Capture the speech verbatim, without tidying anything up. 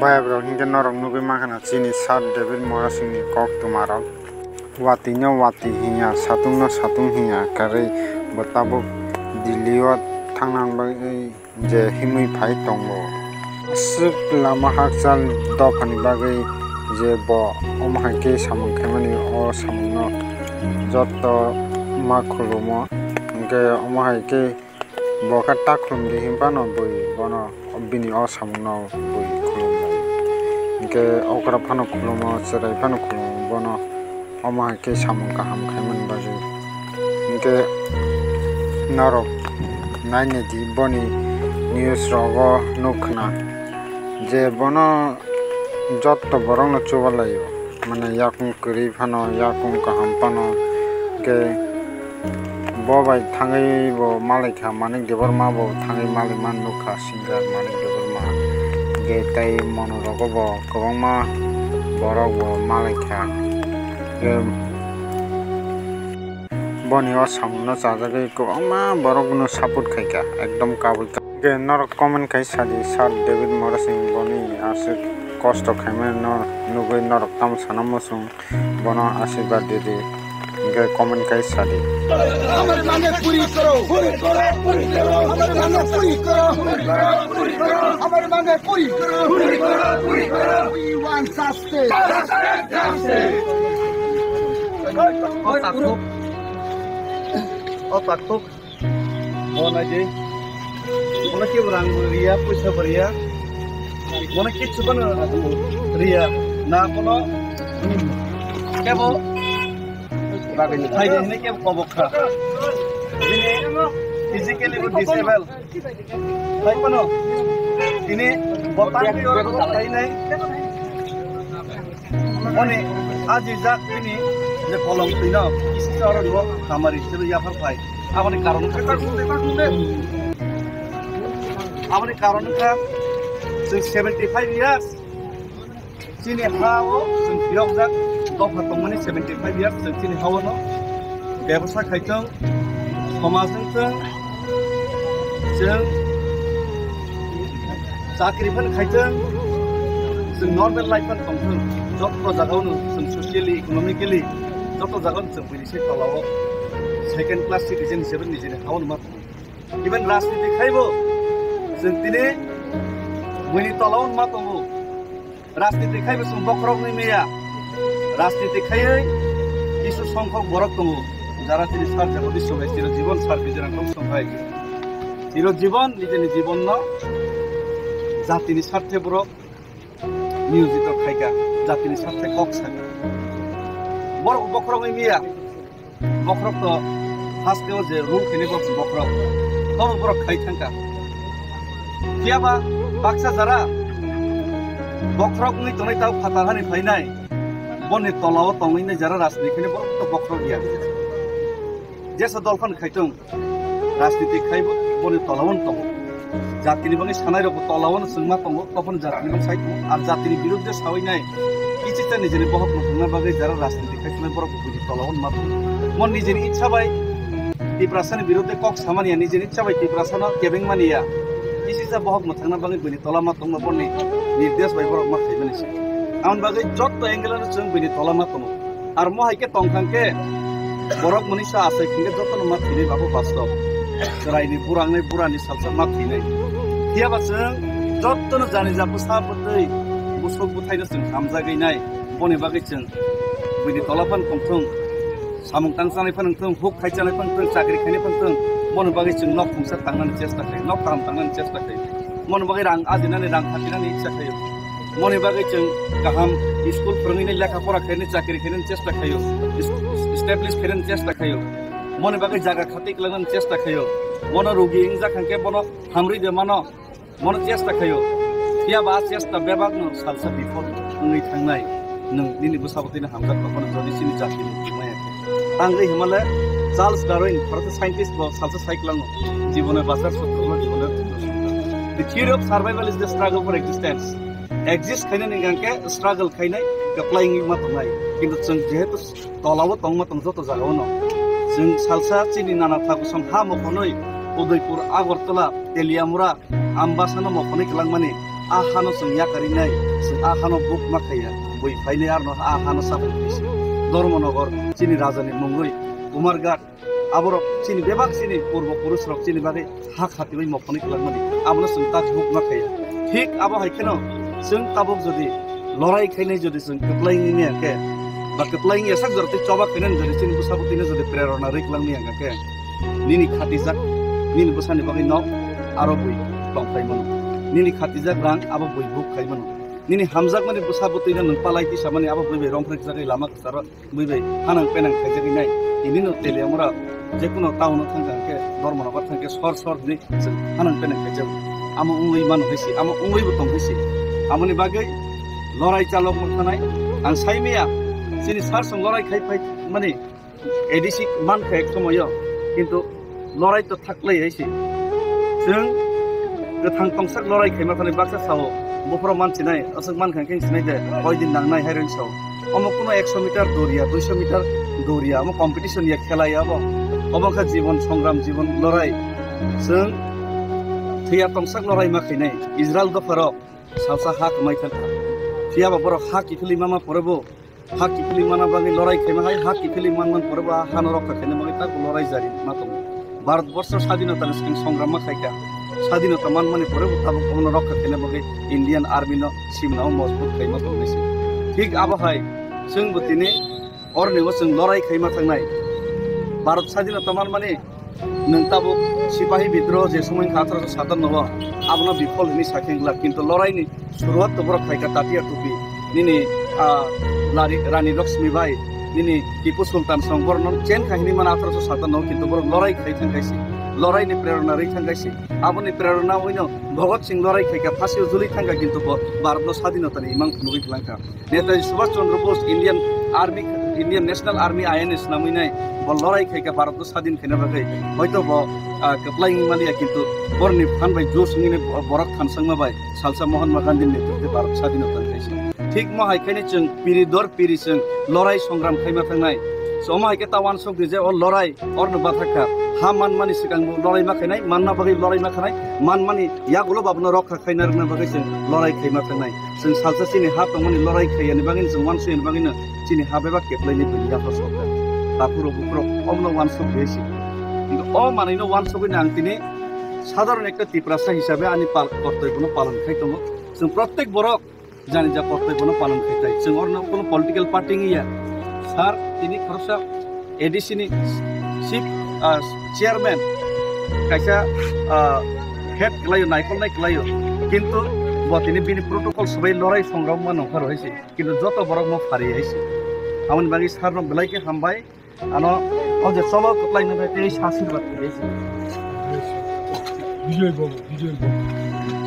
Bai borok hinkhe norok nugwi mankha na chini Sir David Murasingni koktwmarok. Watwi no watwi hinya, satung no satung hinya, kwrwi bo tabuk Delhi o thangna bagwi je himwi phai tongo. Aswk lama hakchal dophani bagwi je bo omo hai khe samung khaimani, o samungno joto ma khulumo. Hinkhe omo hai khe bo khe ta khulumdi hinphano bui bono bini o samungno bui khulumo. Hinkhe okra phano khulumo, chwrai phano khulumo bono. Omo hai khe samung kaham khaimani bagwi. Hinkhe norok nainai di boni news rogo nukna je bono jotto borokno chubalaio, mane yakung kwrwi phano, yakung kaham phano. Hinkhe bo bai thangwi bo malaikha, Manik Debbarma bo thangwi malaiman nukha, singer Manik Debbarma. Hinkhe tei mono rogo bo kwbangma borok bo malaikha. Em, boni o samungno chajagwi kwbangma borokno support khaikha, ekdom kabui ka-, Hwnkhe norok comment khai sadi, Sir David Murasing boni aswk kosto khaimano nugwi norok tamo sana muchung, bono asirwad ridi, hwnkhe comment khai sadi. हमारी मांगे पूरी करो, पूरी करो, पूरी करो। हमारी मांगे पूरी करो, पूरी करो। हमारी मांगे पूरी करो, पूरी करो, पूरी करो। We want justice. O takhuk, o takhuk, bo nai di, bono kebo rang bo riya, poisa bo riya, bono kichu bono riya, na bono kebo phai di hinwi kebo kobok kha. Bini physically bo disable. Hai phano, tini bo tangwi oro bo khainai. Oni ajijak tini je kolom twino, kisi oro bo hamari se yaphar phai. Aboni karon wngkha, aboni karon wngkha chwng seventy five years. Chini ha o chwng phiyokjak dopha tongmani seventy five years chwng chini ha o no bebasa khaithwng, somaj wngthwng, chwng chakri phano khaithwng, chwng normal life phano tongthwng, joto jaga o no chwng socially, economically joto jaga o no chwng buini se tola o second class citizen hisabe nijini ha o no ma tongo. Even rajniti khaibo chwng tini buini tola o no ma tongo. Rajniti khaibo chwng bokhorok ni meya. Rajniti khaiwi kisu songkhok borok tongo, jara tini sar jago biswbai chiro jibon sar bijirang tong songkhai. Chiro jibon nijeni jibonno jatini sarthe borok niyojito khaika, jatini sarthe kok saka. Borok bokhorok ni meya. Bokhorok to haste o je rule khini bo bokhorok, tobo borok khai thangka. Phiya ba baksa jara bokhorok wngwi tongnai tao phatar hani phainai, boni tola o tongwi nai jara rajniti khini borok to bokhorok ya. Jesa dol phan khai tong, rajniti khai bo boni tola o tongo. Jatini bagwi sanai rok bo tola o chwngma tongo, tophon jatini bagwi sai tongo, ar jatini biruddhe sawi nai, kichita nijini bohok no thangna bagwi jara rajniti khai tongnai borok bo buini tola o ma tongo. Mo nijini ichha bai Tiprasani biruddhe kok samani ya, nijini ichha bai Tiprasano kebeng mani ya, kichita bohok no thangna bagwi buini tola ma tongma boni nirdesh bai borok ma khaimani se. Amoni bagwi jotto angle no chwng buini tola ma tongo. Ar mo hai khe tong thang khe borok mwnwi sa asai khwng khe jotono ma thwinai babo bastob. Chwraini burang nai burani salsa ma thwinai. Phiya ba chwng jotono jani ja bwsa bwtwi busuk bwthaino chwng hamjagwi nai. Boni bagwi chwng buini tola phan tongthwng, samung tang chanai phan wngthwng, huk khai chanai phan wngthwng, chakri khainai phan wngthwng, boni bagwi chwng nok khungsa tangnani chesta khlai, nok kaham tangnani chesta khlai. Moni bagwi rang ajinani, rang khatinani ichha khaio. Moni bagwi chwng kaham school phwrwngwi lekha pora khainani, chakri khainani chesta khaio. Is-, establish khainani chesta khaio. Moni bagwi jaga khati kwlangnani chesta khaio. Bono rugi wngjak hwnkhe bono hamrwi de mano. Bono chesta khaio. Phiya ba chesta bebakno salsa biphor wngwi thangnai. Nwng nini bwsabo tini hamjak tongphano jodi chini jati ni thumaya khe. Tangwi himale Charles Darwin, Bharati scientist bo salsa sai kwlango, jibone bachar sutro, jibone sutro. The theory of survival is the struggle for existence. Exist khainani hwnkhe struggle khainai, kwplai wngwi ma tongnai. Kintu chwng jehetu tolao tongma tong joto jagao no. Chwng salsa chini nana thakusong ha mokhonwi Udaipur, Agartala, Teliamura, Ambasano mokhonwi kwlangmani A hano chwng yakarinai, chwng a hano buk ma khaiya, bui phainai arno a hano sabai phaisi. Dharmanagar, chini rajani mungwi, Kumarghat, aborok chini bebak chini purbo purusrok chini bagwi ha khatiwi mokoni kwlangmani, abono chwng tak buk ma khaiya. Thik abo hai kheno chwng tabuk jodi lorai khainai jodi chwng kwplai wngya khe, ba kwplai wngya sak jora tei choba khainani jodi chini bwsabo tino jodi prerona rwi kwlangmaya khe, nini khatijak, nini bwsani bagwi nok aro bui tong phai mano. Nini khatijak rang abo bui buk khai mano. Nini hamjakmani bwsa bwtwino nwng palai tisamani abo bui bai rong phrekjagwi lama kwcharo bui bai hanang penang khaijagwi nai. Tini no Teliamura jekuno town o thangkha hwnkhe, Dharmanagar thangkhe sor sor hinwi chwng hanang penang khaijago. Amo wngwi mano hai se, amo wngwi bo tong hai se. Amoni bagwi lorai chalok wngkha nai. Ang sai maya chini sar song lorai khai phai mani A D C mankha ek somoyo, kintu lorai to thaklai hai se. Chwng kwthang tongsak lorai khaima thani baksa sao, buphuru man sinai, aswk mankha khe sinai de, koi din nangnai hai rwng sao. Omo kuno ekso meter doriya, duiso meter doriya, omo competition ya khela ya obo. Obo kha jibon songram, jibon lorai. Chwng thwiya tongsak lorai ma khainai, Israel dopharok salsa ha kwmai thangkha. Phiya ba borok ha kiphilwi mama pore bo, ha kiphilwi mana bagwi lorai khaima hai, ha kiphilwi manman pore bo a hano rokha khaina bagwi tak lorai jari ma tongo. Bharat borsho sadinota ni swkang songram ma khaikha. Sadinota manmani pore bo tabuk omono rokha khaina bagwi Indian Army no simna o mojbut khaima tongnai se. Thik abo hai chwng bo tini orni o chwng lorai khaima thangnai. Bharat sadinota manmani nwng tabuk sipahi bidroho je somoi wngkha athroso satanno o, abono bifol hinwi sakhe wngla, kintu loraini suruat to borok khaikha Tatia Tupi, nini, ah, Lari-, Rani Lakshmi Bai, nini Tipu Sultan song borokno chenkha hinwi mano athroso satanno o, kintu borok lorai khai thangkhaisi, loraini prerona rwi thangkhaisi, aboni prerona oino Bhagat Singh lorai khaikha, phasio juli thangkha, kintu bo Bharatno sadinotani imang phunugwi kwlangkha. Netaji Subhash Chandra Bose Indian Army, Indian National Army I N A swnamwi nai bo lorai khaikha Bharatno sadin khaina bagwi. Hoito bo, ah, kwplai wngmaliya, kintu borni phan bai josh wngwi nai bo-, borok thansangma bai salsa Mahatma Gandhi ni netrite Bharat sadinota wngkhaisi. Thik mo hai khaini chwng piri dor piri chwng lorai songram khaima thangnai. So omo hai khe ta wansuk di je o lorai orno bathakha. Ha manmani swkang bo lorai ma khainai, manna bagwi lorai ma khainai, manmani yagulo babono rokha khaina rwna bagwi chwng lorai khaima thangnai. Chwng salsa chini ha tongmani lorai khaiyani bagwino, chwng wansukni bagwino chini ha bebak keplaini bini yaphro sokha. Takhurok bukhurok omno wansuk di si. Kintu o manwino wansugwino ang tini sadharon ekta Tiprasa hisabe ani pal-, kortoibono palon khai tongo. Chwng prottek borok jani ja kortoibono palon khai tai. Chwng orno kono political party wngya. Sir, tini khoroksa A D C ni chief, ah, chairman, kaisa, ah, head kwlaio, naikolnai kwlaio. Kintu bo tini bini protocol swbai lorai songram ma nongkharo hai se. Kintu joto borok no phari hai se. Aboni bagwi sir no belai khe hambai. Ano, o je cholo kwplai no tei sa asirwad kwrwi se. Bijoy Babu, Bijoy Babu.